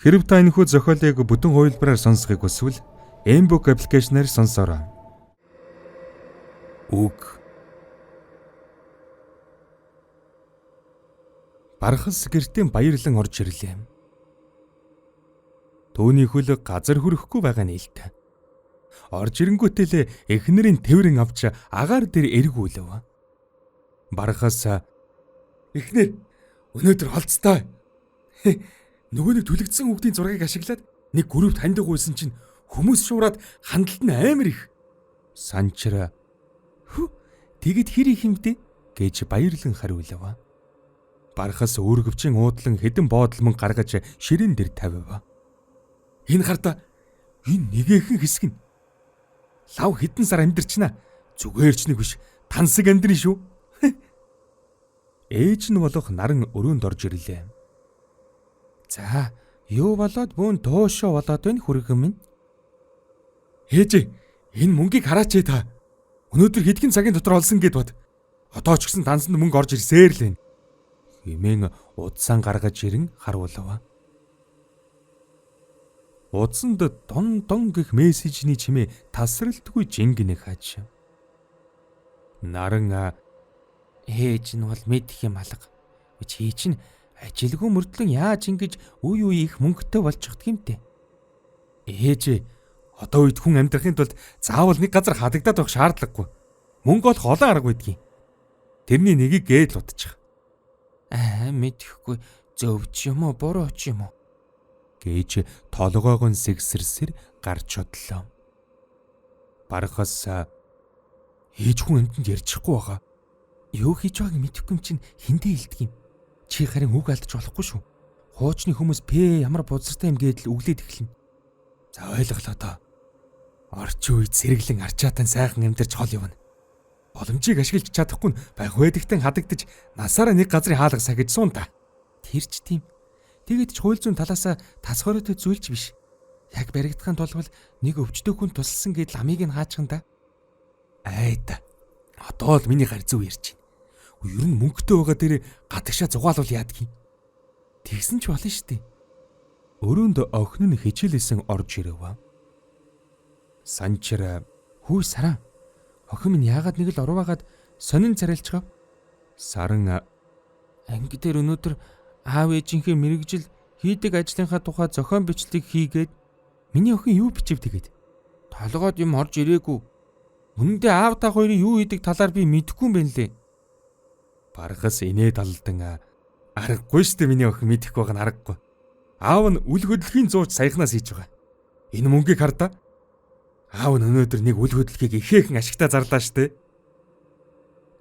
Хэрв та энэхүү зохиолыг бүтэн хувилбараар сонсохыг хүсвэл Mbook аппликейшнээр сонсоорой. Үг. Бархас гэртээ баярлан орж ирлээ. Төвний хөл газар хөрөхгүй байгаа нь илт. Орж ирэнгүүтэл эхнэрийн тэврэн авч агаар дээр эргүүлв. Бархас эхнэр өнөөдөр холцтой. Нөгөө нэг түлэгдсэн хүүхдийн зургийг ашиглаад нэг группт хандаг уйсан чинь хүмүүс шуураад хандлт нь амар их. Санчраа хүү тэгэд хэр их юм бэ гэж баярлан хариулав. Бархас өөргөвчийн уудлан хэдэн боодол мөнгө гаргаж ширэн дээр тавив. Энэ хардаа энэ нэгэхэн хэсэг нь лав хэдэн сар амьдэрчнэ. Зүгээр ч нэг биш тансаг амьдрын шүү. Ээж нь болох наран өрөөнд орж ирлээ. За, юу болоод бүүн туушаа болоод байна хүргэн минь? Ээж, энэ мөнгийг хараач ээ та. Өнөөдөр хэдхэн цагийн дотор олсон гэд бод. Одоо ч гэсэн дансанд мөнгө орж ирсээр л байна. Хэмээн удсан гаргаж ирэн харуулав. Удсанд дон дон гэх мессежний чимээ тасралтгүй жингэнэ хааж. Наран ээж нь бол мэдэх юм алга. Чи чинь ажилгүй мөрдлөн яаж ингэж үе үе их мөнгөтэй болж чаддаг юм те. Ээж, одоо үед хүн амьдрахын тулд заавал нэг газар хадагдаад байх шаардлагагүй. Мөнгө олох олон арга байдгийг. Тэрний нэгийг гээл утчих. Аа, мэдэхгүй зөв ч юм уу буруу ч юм уу гэж толгойгон сэгсэрсэр гарч одлоо. Бархас ээж хүн амьтанд ярьчихгүй байгаа. Юу хийж байгааг мэдэхгүй юм чинь хиндэ хэлдэг юм. Чи харин үг алдаж болохгүй шүү. Хуучны хүмүүс пэ ямар бузартай юм гэдэл өглөөд эхэлнэ. За ойлголоо доо. Орчин үед сэргэлэн арчаатай сайхан амьдарч хол явна. Боломжийг ашиглаж чадахгүй нь байх байдагтан хадагдаж насаараа нэг газрын хаалга сахиж суун та. Тэр ч тийм. Тэгээд ч хууль зүйн талаасаа тас хориотой зүйлч биш. Яг баригдахын тулд нэг өвчтөй хүн тусалсан гэдэл амийг нь хаачихна да. Ай та. Одоо л миний гар зүв ярьж байна. Ер нь мөнгөтэй байгаа дээр гадагшаа зугаалвал яадаг юм. Тэгсэн ч болно шүү дээ. Өрөөнд охин нь хичээлээсэн орж ирэв. Санчир хүү саран. Охин минь яагаад нэг л урваагаад сонин царайлцгаав? Саран анги дээр өнөөдөр аав ээжийнхээ мэрэгжил хийдэг ажлынхаа тухай зохион бичлэг хийгээд миний охин юу бичив тэгээд толгойд юм орж ирээгүй. Үнэндээ аав та хоёрын юу хийдэг талаар би мэдэхгүй юм байна лээ. Баргас инээд алдан аргагүй штэ миний охин мэдэхгүй байгаа нь аргагүй. Аав нь үл хөдлөхийн зууч саяхнаас хийж байгаа. Энэ мөнгийг хардаа. Аав нь өнөөдөр нэг үл хөдлөхийг ихээхэн ашигтай зарлаа штэ.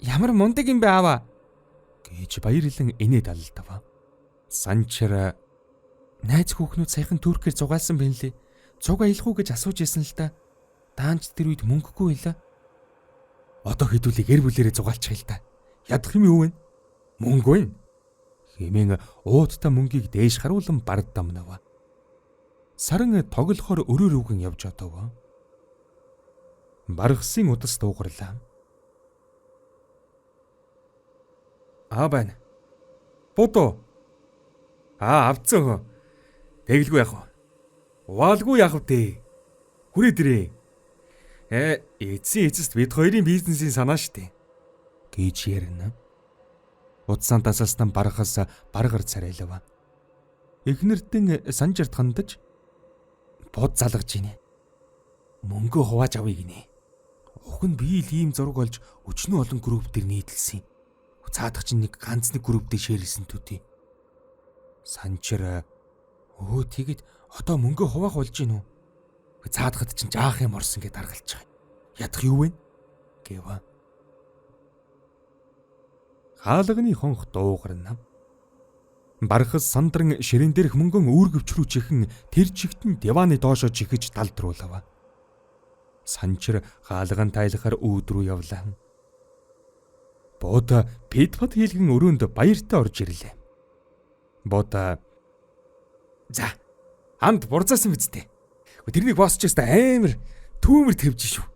Ямар мундаг юм бэ аава гэж баярлан инээд алдав. Санчир найз хүүхнүүд саяхан Туркээр зугаалсан байна лээ. Цуг аялах уу гэж асууж исэн л да. Даанч тэр үед мөнгөгүй байлаа. Одоо хэдүүлээ гэр бүлэрээ зугаалчих л да. Ядах юм юу вэ? Мөнгө вэ? Хэмээн уудтай мөнгийг дээш харуулан бард дамнав. Саран тоглохоор өрөө рүүгэн явж одов. Баргсын удас дуугарлаа. Аа байна. Бодо. Аа авцсан хөө. Тэгэлгүй яах вэ? Угаалгүй яах вэ? Хүрээ дэрээ. Эцсийн эцэст бид хоёрын бизнесийн санаа штэ гэж ярина. Утсан тасалсан баргаас баргар царайлав. Эхнэртэн санжирт хандаж бод залгаж гинэ. Мөнгө хувааж авъя гинэ. Уг нь би л ийм зураг олж өчнөө олон групп дээр нийтэлсэн. Цаадах чинь нэг ганц нэг групп дээр шеэрлсэн төдий. Санчир өө тэгэд одоо мөнгө хуваах болж гин үү? Цаадахад чинь жаах юм орсон гэж даргалчих. Ядах юу вэ? Гэв. Хаалганы хонх дуугарна. Бархас сандран ширэн дээрх мөнгөн үүргэвч рүү чихэн тэр чигтэн диваны доошо чихэж далдруулав. Санчир хаалган тайлахаар үүд рүү явлаа. Бод пит пат хийлгэн өрөөнд баяртай орж ирлээ. Бод за анд бурзаасан биз дээ. Тэрнийг босч өстө амар түүмэр твж шүү.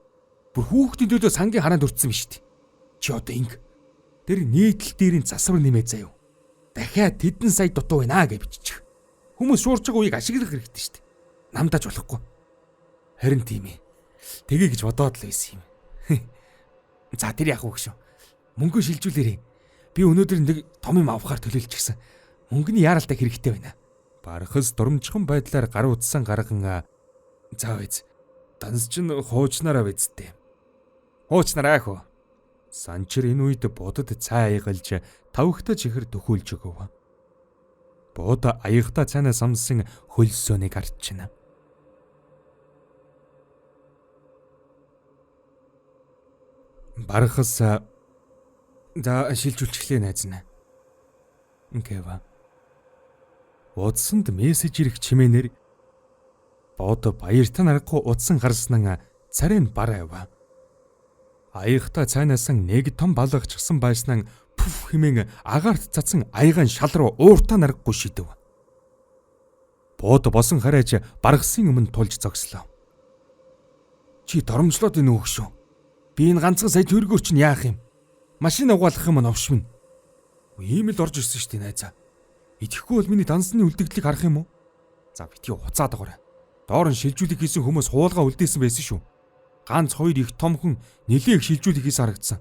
Бүр хүүхдийн төлөө сангийн хараанд өртсөн биш үү? Чи одоо инг тэр нийтлэл дээрийн засвар нэмээ заяа. Дахиад тэдэн сая дутуу байна гэж биччих. Хүмүүс шуурч байгаа үеийг ашиглах хэрэгтэй шүү дээ. Намдааж болохгүй. Харин тийм ээ. Тэгэ гэж бодоод л байсан юм. За тэр яах вэ гэж. Мөнгө шилжүүлээрэй. Би өнөөдөр нэг том юм авахар төлөөлчихсэн. Мөнгөний яаралтай хэрэгтэй байна. Бархас дурамжхан байдлаар гар утсан гарган за биз. Данс чинь хуучнараа биздээ. Хуучнараа хөө. Санчир энэ үед будад цай аягалж тавхта чихэр төхөөлж өгөв. Бууд аягта цайнаас амсан хөлсөөнийг арчна. Бархас за шилжүүлчихлээ найз нь. Гэв. Утсанд мессеж ирэх чимээнээр бод баяртай нарахгүй утсан гарснан царай нь бар аваа. Аягта цайнаас нэг том балгачсан байснаа пүф хэмээн агаарт цацсан аягаан шал руу ууртаа нарахгүй шидэв. Бод босон харайж баргасан өмнө тулж зогслоо. Чи доромжлоод энэ өөх шүү. Би энэ ганцхан сая төгрөгөөр чинь яах юм? Машин угаалгах юм новшмын. Ийм л орж ирсэн шүү дээ найзаа. Идэхгүй бол миний дансны үлдэгдлийг харах юм уу? За битгий хуцаад байгаарай. Доор нь шилжүүлэх хийсэн хүмүүс хуулгаа үлдээсэн байсан шүү. Ганц хоёр их том хүн нэлээ их шилжүүлэх хийсэн харагдсан.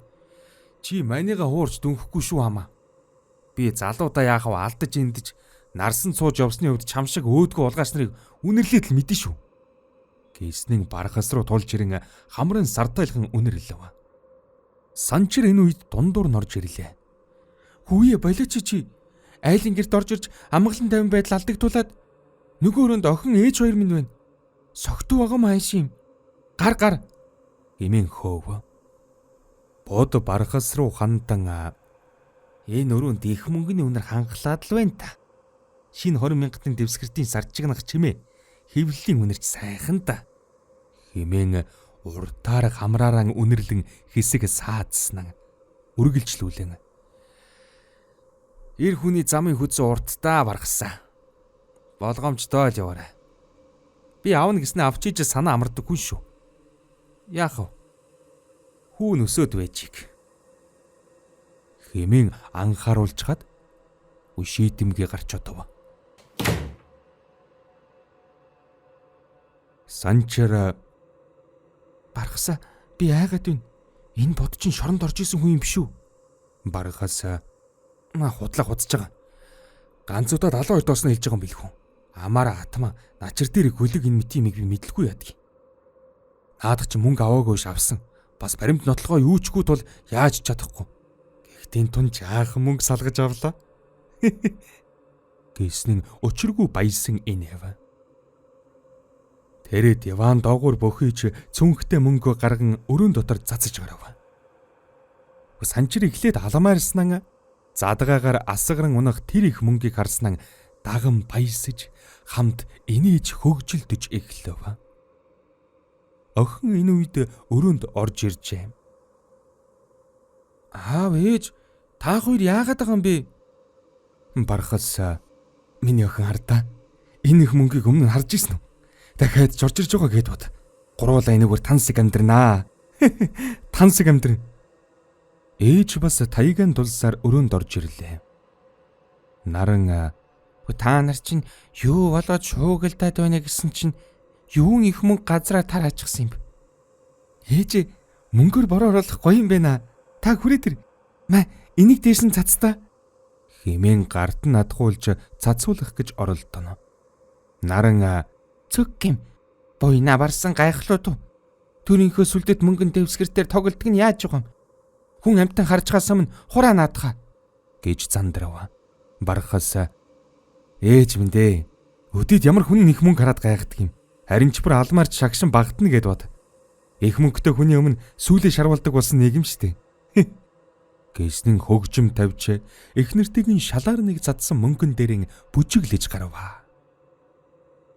Чи манига хуурч дүнхэхгүй шүү хамаа. Би залуудаа яах вэ алдаж эндэж нарсан сууж явсны хувьд чам шиг өөдгөө улгаач нарыг үнэрлээд л мэдэн шүү. Гэснэн бархас руу тулж ирэн хамрын сартайлхан үнэрлэв. Санчир энэ үед дундуур нь орж ирлээ. Хүүе болооч чи айлын герт орж ирж амгалан тайван байдал алдагдуулаад нөгөө өрөөнд охин ээж хоёр минь байна. Согтуу байгаа маа юм. Гар гар хэмээн хөөв. Бод бархас руу хандан энэ өрөөнд их мөнгөний үнэр хангалаад л байна та. Шинэ 20 мянгатын дэвсгэртийн саржигнах чимээ хэвлэлийн үнэрч сайхан та. Хэмээн уртаар хамрааран үнэрлэн хэсэг саадснан үргэлжлүүлэн. Эр хүний замын хүзүү урттаа баргасан. Болгоомжтой л яваарай. Би авна гэснээ авч иж санаа амардаг хүн шүү. Яах вэ? Хүүн өсөөд байжийг. Хэмээн анхааруулчхад шийдэмгий гарч одов. Санчир баргасаа би айгаад байна. Энэ бод чинь шоронд орж исэн хүн юм биш үү? Баргас маа худлаа худаж байгаа. Ганц удаа 72 доосноо хэлж байгаа юм билхүү. Амаараа атмаа начир дээр гөлөг энэ мэт юмыг би мэдлгүй яадаг. Наадах чи мөнгө аваагүй ш авсан. Бас баримт нотлогоо юу чгүй тул яаж чадахгүй. Гэхдээ тун жаахан мөнгө салгаж авлаа. Гэснэн учиргүй баялсан инээв. Тэрээ диван доогуур бөхийж цүнхтэй мөнгө гарган өрөөн дотор цацаж гарав. Санчир эхлээд аламаарснан задгаагаар асгаран унах тэр их мөнгийг харснан даган баясаж хамт инээж хөгжилдөж эхлэв. Охин энэ үед өрөөнд орж иржээ. Аав ээж та хоёр яагаад байгаа юм бэ? Бархас миний охин хардаа. Энэ их мөнгийг өмнө нь харж ирсэн үү? Дахиад жорж ирж байгаа гэд бод. Гуруулаа энэгээр тансаг амьдрнаа. Тансаг амьдрна. Ээж бас таягаан дулсаар өрөөнд орж ирлээ. Наран та нар чинь юу болоод шуугилдаад байна гэсэн чинь юун их мөнгө газраа тар хаачихсан юм бэ? Ээж мөнгөөр бороо оруулах гоё юм байна. Та хүрээ тэр. Маа энийг дээш нь цацтаа. Хэмээн гарт нь адгуулж цацуулах гэж оролдоно. Наран цөг гим. Буйна барсан гайхлуу туу. Төрийнхөө сүлдэт мөнгөн дэвсгэртээр тоглолтг нь яаж байгаа юм? Хүн амтан харж хаас өмнө хураа наадхаа гэж зандрав. Бархас ээж минь дээ. Өдийд ямар хүн их мөнгө хараад гайхдаг юм. Харин ч бүр алмаарч шагшин багтна гэд бод. Их мөнгөтэй хүний өмнө сүүлээ шарвалдаг болсон нэг юм штэ. Гэснэн хөгжим тавьж эхнэртэйг нь шалаар нэг задсан мөнгөн дээрэн бүжиглэж гарваа.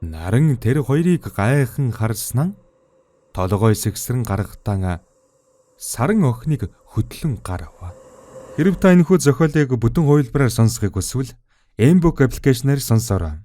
Наран тэр хоёрыг гайхан харснан толгой сэгсрэн гаргатан саран охиныг хөдлөн гарав. Хэрв та энэхүү зохиолыг бүтэн хувилбараар сонсохыг хүсвэл Mbook аппликейшнээр сонсоорой.